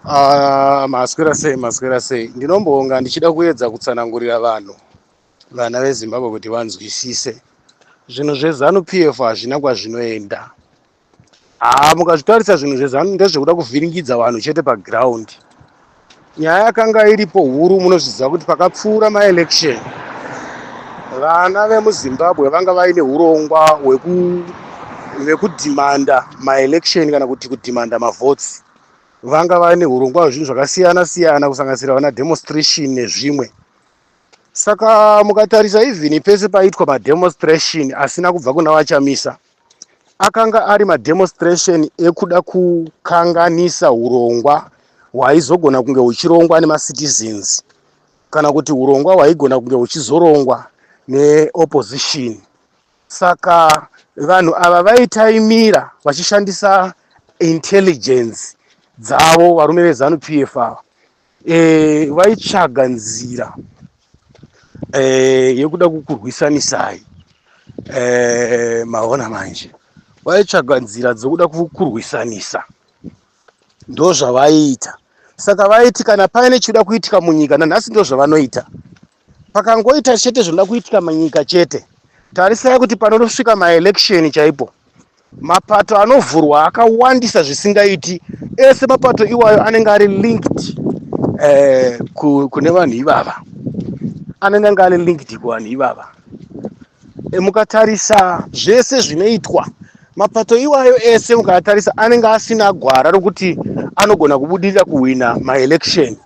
Ah, maswera sei, maswera sei. Ndinombonga ndichida kuedza kutsanangurira vanhu, vana veZimbabwe, kuti vanzwisise zvinhu zveZanu PF hazvina kwazvinoenda. Haa, mukazvitarisa, zvinhu zveZanu ndezvekuda kuvhiringidza vanhu chete paground. Nyaya yakanga iripo huru, munozviziva kuti pakapfuura maelection, vana vemuZimbabwe vanga vaine urongwa hwekudhimanda maelection kana kuti kudhimanda mavotes. Vanga vaine urongwa hwezvinhu zvakasiyana siyana, kusanganisira vana demonstration nezvimwe. Saka mukatarisa, even pese paitwa mademonstration asina kubva kuna vaChamisa, akanga ari mademonstration ekuda kukanganisa urongwa hwaizogona kunge huchirongwa nemacitizens, kana kuti urongwa hwaigona kunge huchizorongwa neopposition. Saka vanhu ava vaitaimira vachishandisa intelligence dzavo. Varume veZanu PF ava vaitsvaga nzira yekuda kukurwisanisai. Maona manje, vaitsvaga nzira dzokuda kukurwisanisa, ndo zvavaiita. Saka vaiti kana paine chida kuitika munyika, nanhasi ndo zvavanoita, pakangoita chete zvinoda kuitika munyika chete, tarisai kuti panosvika maelection chaipo, mapato anovhurwa akawandisa zvisingaiti. Ese mapato iwayo anenge ari linked kune vanhu ivava, anenge anga ari linked kuvanhu ivava. Mukatarisa zvese zvinoitwa, mapato iwayo ese mukatarisa, anenge asina gwara rokuti anogona kubudirira kuhwina maelection,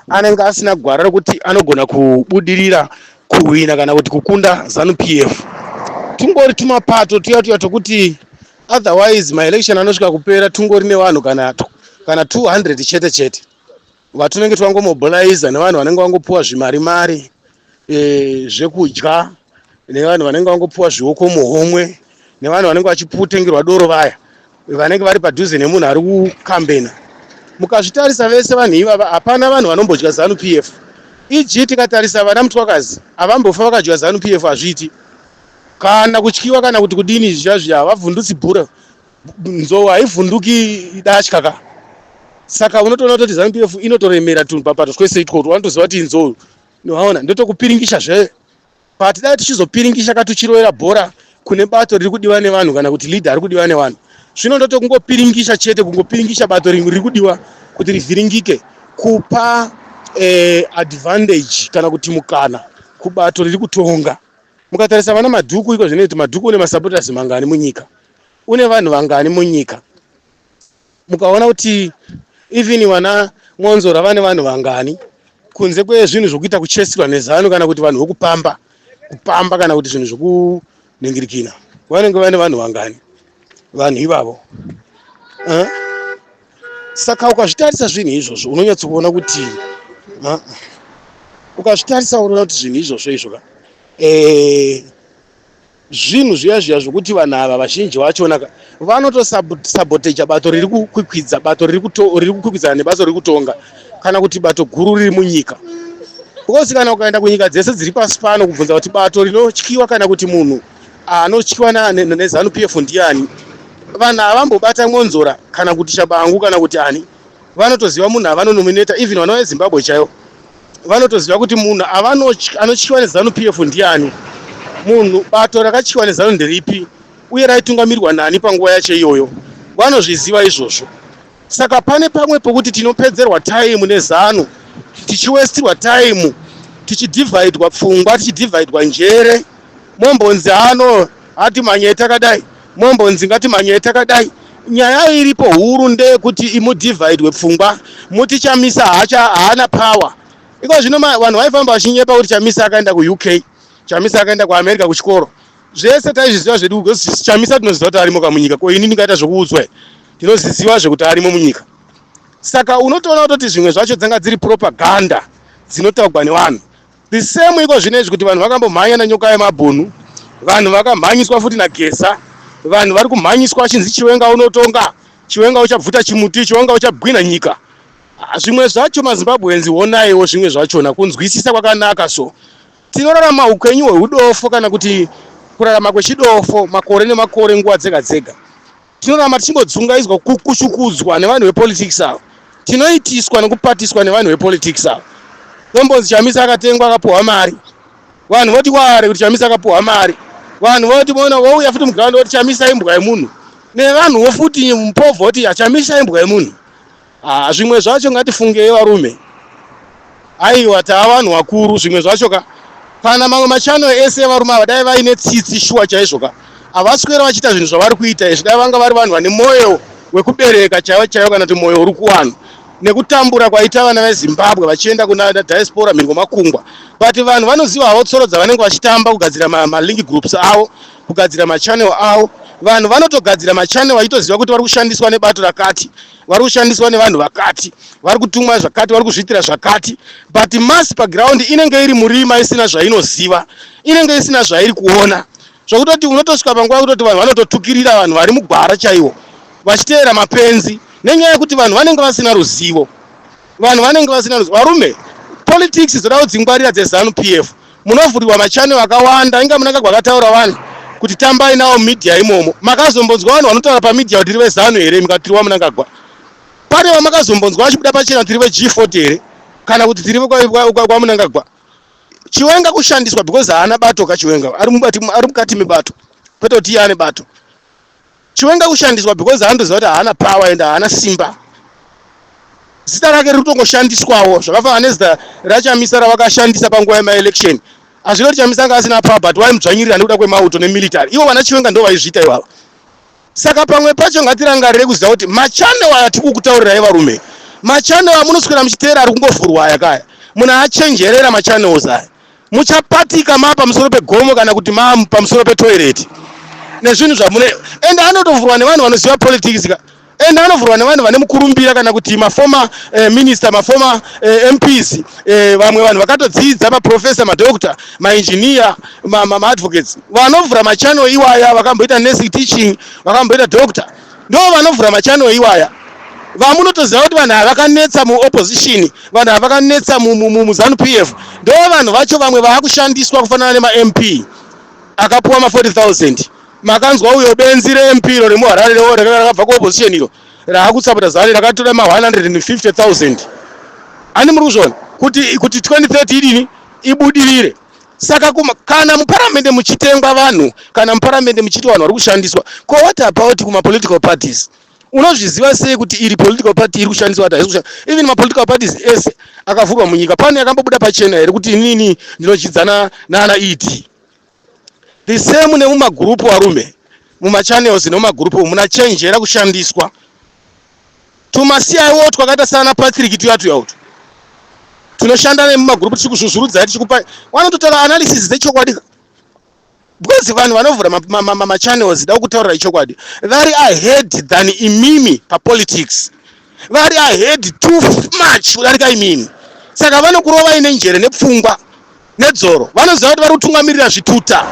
anenge asina gwara rokuti anogona kubudirira kuhwina kana kuti kukunda ZANU PF. Tungori tumapato tuya tuya tokuti otherwise maelection anosvika kupera tungori nevanhu kana 200 chete chete, vatunenge twangomobiliza nevanhu vanenge vangopiwa zvimari mari zvekudya, nevanhu vanenge vangopiwa zvioko muhomwe, nevanhu vanenge vachiputengerwa doro, vaya vanenge vari padhuze nemunhu ari kukambena. Mukazvitarisa vese vanhu ivava, hapana vanhu vanombodya ZANU PF. E.g. tikatarisa vana Mutwakazi, havambofa vakadya ZANU PF. Hazviiti kana kutyiwa kana kuti kudini zviya zviya, havavhundutsi bhura. Nzou haivhunduki datya ka. Saka unotoona kutoti ZANU PF inotoremera tunhu papato twese itwotwo. Vanotoziva kuti inzou, waona, ndotokupiringisha zve. But dai tichizopiringisha ka, tuchirovera bhora kune bato riri kudiwa nevanhu, kana kuti leader ari kudiwa nevanhu, zvino ndotokungopiringisha chete, kungopiringisha bato riri kudiwa kuti rivhiringike, kupa advantage kana kuti mukana kubato riri kutonga. Mukatarisa vana Madhuku iko zvinoiti, Madhuku une masupporters mangani munyika? Une vanhu vangani munyika? Mukaona kuti even vana Mwonzora vane vanhu vangani, kunze kwezvinhu zvokuita kuchesirwa neZANU, kana kuti vanhu vokupamba kupamba, kana kuti zvinhu zvokuningirikina, vanenge vane vanhu vangani vanhu ivavo, eh? Saka ukazvitarisa zvinhu izvozvo, unonyatsokuona kuti ukazvitarisa unoona kuti zvinhu izvozvo izvo ka zvinhu zviya zviya zvokuti vanhu ava vazhinji vachona ka vanotosaboteja bato riri kukwikwidza, bato riri kukwikwidzana nebato riri kutonga, kana kuti bato guru riri munyika. Because kana ukaenda kunyika dzese dziri pasi pano kubvunza kuti bato rinotyiwa kana kuti munhu anotyiwa neZANU PF ndiani, vanhu havambobata Mwonzora kana kuti Shabangu kana kuti ani. Vanotoziva munhu avanonominata. Even vana veZimbabwe chaivo vanotoziva kuti munhu anotyiwa neZANU PF ndiani, munhu bato rakatyiwa neZANU nderipi, uye raitungamirwa nani panguva yacho iyoyo. Vanozviziva izvozvo. Saka pane pamwe pokuti tinopedzerwa time neZANU, tichiwestirwa time, tichidhivhaidwa pfungwa, tichidhivhaidwa njere. Mombonzi ano hatimhanyei takadai, mombonzi ngatimhanyei takadai. Nyaya iripo huru ndeyekuti imudhivhaidwe pfungwa, muti Chamisa haana power. Iko zvino vanhu vaifamba vachinyepa kuti Chamisa akaenda kuUK, Chamisa akaenda kuAmerica kuchikoro. Zvese taizviziva zvedu because Chamisa tinoziva kuti arimo kamunyika. Ko ini ndingaita zvokuudzwa? Tinoziziva zvekuti arimo munyika. Saka unotoona kutoti zvimwe zvacho dzanga dziri propaganda dzinotaugwa nevanhu. The same iko zvino izvi, kuti vanhu vakambomhanya naNyoka yemabhunu, vanhu vakamhanyiswa futi naGeza, vanhu vari kumhanyiswa achinzi Chiwenga unotonga, Chiwenga uchabvuta chimuti, Chiwenga uchabwina nyika. Ah, zvimwe zvacho maZimbabweans onaiwo zvimwe zvachona kunzwisisa kwakanaka. So tinorarama upenyu hweudofo, kana kuti kurarama kwechidofo, makore nemakore, nguva dzega dzega tinorarama tichingodzungaidzwa, kukushukudzwa nevanhu vepolitics ava. Tinoitiswa nekupatiswa nevanhu vepolitics ava. Tombonzi Chamisa akatengwa, akapuhwa mari. Vanhu voti ware kuti Chamisa akapuhwa mari. Vanhu voti bona vouya futi muground voti Chamisa imbwa yemunhu. Nevanhuwo futi mupovho voti Chamisa imbwa yemunhu. Ah, zvimwe zvacho ngatifungei varume. Aiwa, taa vanhu vakuru. Zvimwe zvacho ka, kana mamwe machannel ese evarume ava dai vaine tsitsi shuwa chaizvo ka, havaswera vachiita zvinhu zvavari kuita izvi. Dai vanga vari vanhu vane mwoyo wekubereka chaiwo chaiwo, kana kuti mwoyo uri kuwanhu nekutambura kwaita vana veZimbabwe vachienda kuna diaspora mhiri kwemakungwa. But vanhu vanoziva havo tsoro dzavanenge vachitamba kugadzira malink groups avo, kugadzira machannel avo. Vanhu vanotogadzira machannel vachitoziva kuti vari kushandiswa nebato rakati, vari kushandiswa nevanhu vakati, vari kutumwa zvakati, vari kuzviitira zvakati. But mass paground inenge iri murima, isina zvainoziva, inenge isina zvairi kuona, zvokutoti unotosvika panguva yekutoti vanhu vanototukirira vanhu vari mugwara chaiwo, vachiteera mapenzi, nenyaya yekuti vanhu vanenge vasina ruzivo. Vanhu vanenge vasina ruzivo. Varume, politics dzoda kudzingwarira dzeZANU PF. Munovhurirwa machannel akawanda. Inga Mnangagwa akataura vanhu kuti tambai nawo media imomo. Makazombonzwa vanhu vanotaura pamedia kuti tiri veZANU here? Mukati tiri waMnangagwa, pane vamakazombonzwa vachibuda pachena tiri veG40 here, kana kuti tiri kwaMnangagwa? Chiwenga kushandiswa because haana bato kaChiwenga ari mukati mebato, kwete kuti iye ane bato. Chiwenga kushandiswa because anotoziva kuti haana power and haana simba. Zita rake riri kutongoshandiswawo zvakafanana nezita raChamisa ravakashandisa panguva yemaelection. Hazvina kuti Chamisa anga asina power, but waimudzvanyirira nekuda kwemauto nemilitary. Ivo vana Chiwenga ndo vaizviita ivava. Saka pamwe pacho ngatirangarire kuziva kuti machannel aya tiri kukutaurirai varume, machannel amunoswera muchiteera ari kungovhurwa aya kaya, munhu achenjerera machannels aya, muchapatika maa pamusoro pegomo kana kuti maa pamusoro petoilet nezvinhu zvamune. Ende anotovhurwa nevanhu vanoziva politics ka, ende anovhurwa nevanhu vane mukurumbira, kana kuti maformer minister, maformer MPs, vamwe vanhu vakatodzidza, maprofessor, madoctor, maengineer, maadvocates. Vanovhura machannel iwaya vakamboita nursing teaching, vakamboita doctor, ndo vanovhura machannel iwaya vamunotoziva kuti vanhu ava vakanetsa muopposition, vanhu ava vakanetsa muZANU PF. Ndo vanhu vacho vamwe vaakushandiswa kufanana nemaMP akapuwa ma40 000. Makanzwa uyo benzi reMP iro remuHarare rakabva kuopposition, iro raakusapota ZANU, rakatora ma150 000. Ani muri kuzviona kuti 2030 idini ibudirire? Saka kana muparamende muchitengwa vanhu, kana muparamende muchiti vanhu vari kushandiswa, ko what about kumapolitical parties? Unozviziva sei kuti iri political party iri kushandiswa, kuti haisi? Even mapolitical parties ese akavhurwa munyika, pane akambobuda pachena here kuti inini ndinodyidzana naana ED? The same nemumagurupu varume, mumachannels nemumagurupu munachenjera kushandiswa. TumaCIO twakaita sana Patrick tuya tuya utu tunoshanda nemumagurupu, tichikuzvuzvurudzai, tichikupa, vanototaura analysis dzechokwadi, because vanhu vanovhura machannels, da kutaurira ichokwadi, vari ahead than imimi papolitics, vari ahead too much kudarika imimi. Saka vanokurovai nenjere nepfungwa nedzoro. Vanoziva kuti vari kutungamirira zvituta,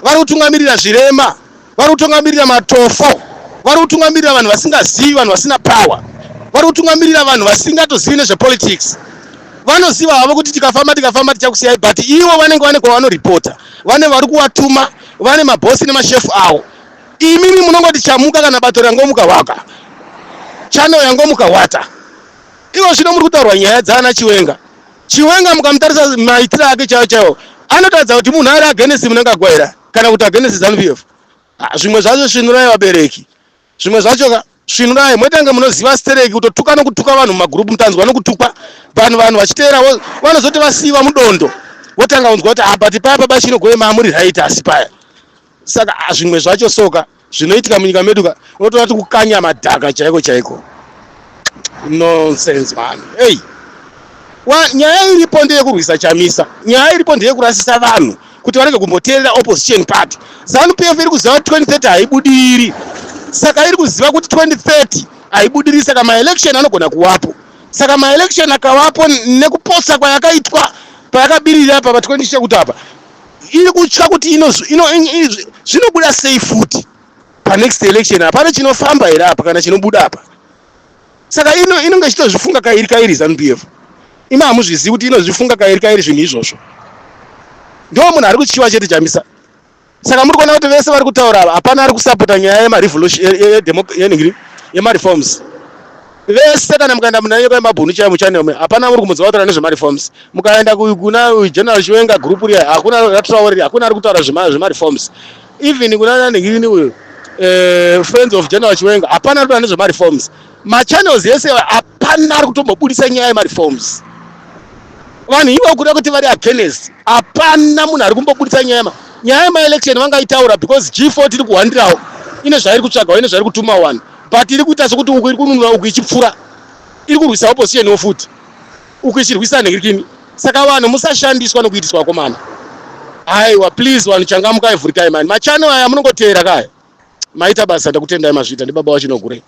vari kutungamirira zvirema, vari kutungamirira matofo, vari kutungamirira vanhu vasingazivi, vanhu vasina power, vari kutungamirira vanhu vasingatozivi nezvepolitics. Vanoziva havo kuti tikafamba, tikafamba, tichakusiyai, but ivo vanenge vane kwavanoripota, vane vari kuvatuma, vane mabhosi nemashefu avo. Imimi munongoti chamuka kana bato rangomuka waka, channel yangomuka wata. Ivo zvino muri kutaurwa nyaya dzaana Chiwenga. Chiwenga mukamutarisa maitiro ake chaiwo chaiwo, anotaridza kuti munhu ari against Mnangagwa here, kana kuti against ZANU PF? Zvimwe zvacho svinurai vabereki, zvimwe zvacho ka svinurai, moita munoziva stereki kutotuka nokutuka vanhu mumagurupu. Mutanzwa nokutukwa vanhu, vanhu vachiteera, vanozoti vasiyiwa mudondo, votanga kunzwa kuti, "Ah, but paya baba Chinogoi maamuri right." Asi paya saka zvimwe zvacho soka zvinoitika munyika medu ka, unotoona kuti kukanya madhaka chaiko chaiko. Nonsense, man. Hey, nyaya iripo ndeyekurwisa Chamisa. Nyaya iripo ndeyekurasisa vanhu kuti varege kumboteerera opposition party. ZANU PF iri kuziva kuti 2030 haibudiri. Saka iri kuziva kuti 2030 haibudiri, saka maelection anogona kuwapo. Saka maelection akavapo, nekupotsa kwayakaitwa payakabirira apa pa20 chekuti apa, iri kutya kuti zvinobuda sei futi panext election. Hapana chinofamba here apa kana chinobuda apa? Saka inonge ichitozvifunga kairi kairi ZANU PF. Imi hamuzvizivi kuti inozvifunga kairi kairi zvinhu izvozvo. Ndo munhu ari kutyiwa chete, Chamisa. Saka muri kuona kuti vese vari kutaura ava, hapana ari kusapota nyaya yemarevolution, yeningiri, yemareforms. Vese kana mukaenda muna Nyoka Yemabhunu chaiyo muchannel muya, hapana muri kumunzwa kutaura nezvemareforms. Mukaenda kuna General Chiwenga group riya, hakuna rataura, hakuna ari kutaura zvemareforms. Even kuna nanhingini uyu, Friends of General Chiwenga, hapana ari kutaura nezvemareforms. Machannels ese hapana ari kutombobudisa nyaya yemareforms. Vanhu ivo kuda kuti vari against, hapana munhu ari kumbobudisa nyaya. Nyaya yemaelection vangaitaura because G4 tiri kuhwandirawo, ine zvairi kutsvagawo, ine zvairi kutuma vanhu, but iri kuita sekuti uku iri kununura, uku ichipfura, iri kurwisa opposition futi, uku ichirwisa nhingirikini. Saka vanhu musashandiswa nokuitiswa, vakomana. Aiwa, please, vanhu changamukai, vhurikai mani machannel aya munongoteera kaya. Maita basa, ndakutendai, mazviita. Ndibaba wachinogurei.